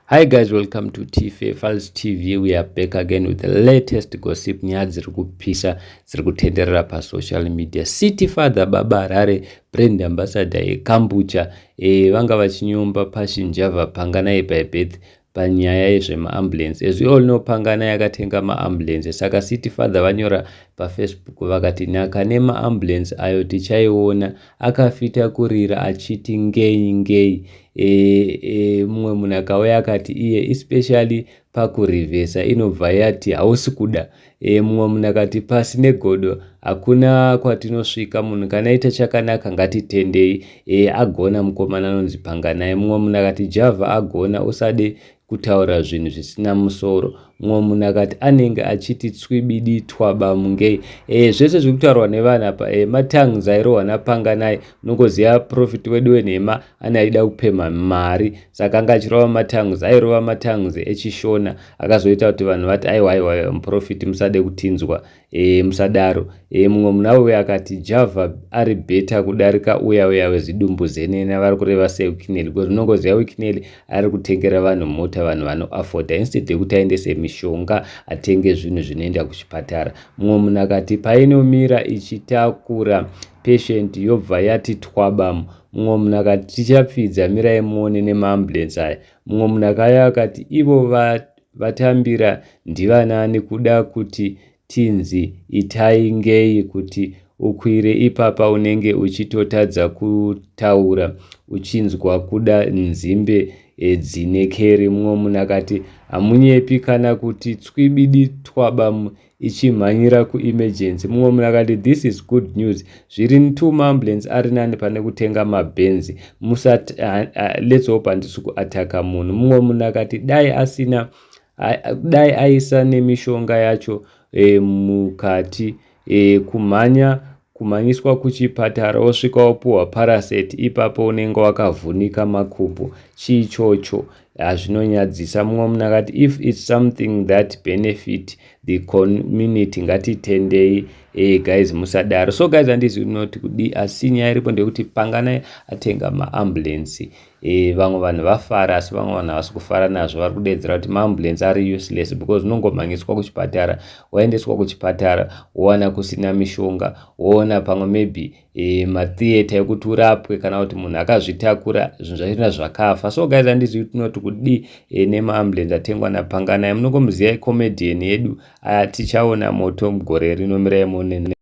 Hi guys, welcome to TFA Files TV. We are back again with the latest gossip. Nyaya dziri kupisa dziri kutenderera pasocial media. City Father Baba Harare, brand ambassador yeKambucha, vanga vachinyomba Passion Java Panganai by birth panyaya yezvemaambulance. As we all know, Panganai akatenga maambulance, saka City Father vanyora paFacebook vakati, "Nhaka nemaambulance ayo tichaiona akafita kurira achiti ngei ngei." Mumwe munhu akauya akati iye, "Especially pakurivhesa inobva yati hausi kuda." Mumwe munhu akati, "Pasi negodo, hakuna kwatinosvika. Munhu kana aita chakanaka ngatitendei. Agona mukomana anonzi Panganai." Mumwe munhu akati, "Java agona, usade kutaura zvinhu zvisina musoro." Mumwe munhu akati, "Anenge achiti tswibidi twabamungei." Zvese zviri kutaurwa nevanhu apa matangs airohwa naPanganai. Unongoziva prophet wedu wenhema ane aida kupemha mari, saka anga achirova matangs, airova matangs echishona akazoita kuti vanhu vati, "Aiwa, aiwa, muprofiti, musade kutinzwa, musadaro." Mumwe munhu auya akati, "Java ari better kudarika uya uya wezidumbu zenena." Vari kureva seWicknell, because unongoziva Wicknell ari kutengera vanhu mota, vanhu vanoafforda, instead yekuti aendese mishonga, atenge zvinhu zvinoenda kuchipatara. Mumwe munhu akati, "Painomira ichitakura patient yobva yati twabamu." Mumwe munhu akati, "Tichapfidza, mirai muone nemaambulensi aya." Mumwe munhu akauya akati, "Ivo vatambira ndivanani kuda kuti tinzi itai ngei? Kuti ukwire ipapa unenge uchitotadza kutaura, uchinzwa kuda nzimbe dzine keri." Mumwe munhu akati, "Hamunyepi kana kuti tswibidi twabamu ichimhanyira kuemergency." Mumwe munhu akati, "This is good news, zviri two maambulance ari nani pane kutenga mabhenzi. Musati let's hope handisi kuataka munhu." Mumwe munhu akati, "Dai asina, dai aisa nemishonga yacho mukati. Kumhanya kumhanyiswa kuchipatara, wosvika wopuhwa paracet, ipapo unenge wakavhunika makumbo. Chiichocho hazvinonyadzisa." Mumwe munhu akati, "If it's something that benefit the community, ngatitendei. Guys, musadaro." So guys, handizi unoti kudi, asi nyaya iripo ndeyekuti Panganai atenga maambulensi. Vamwe vanhu vafara, asi vamwe vanhu havasi kufara nazvo. Vari kudedzera kuti maambulensi ari useless because unongomhanyiswa kuchipatara, waendeswa kuchipatara, wowana kusina mishonga, woona pamwe maybe matheatre ekuti urapwe, kana kuti munhu akazvitakura, zvinhu zvachona zvakafa. So guys, handizivi tinoti kudi nemaambulensi atengwa naPanganai. Munongomuziva comedian yedu. Tichaona moto mugore rino, mirai muone.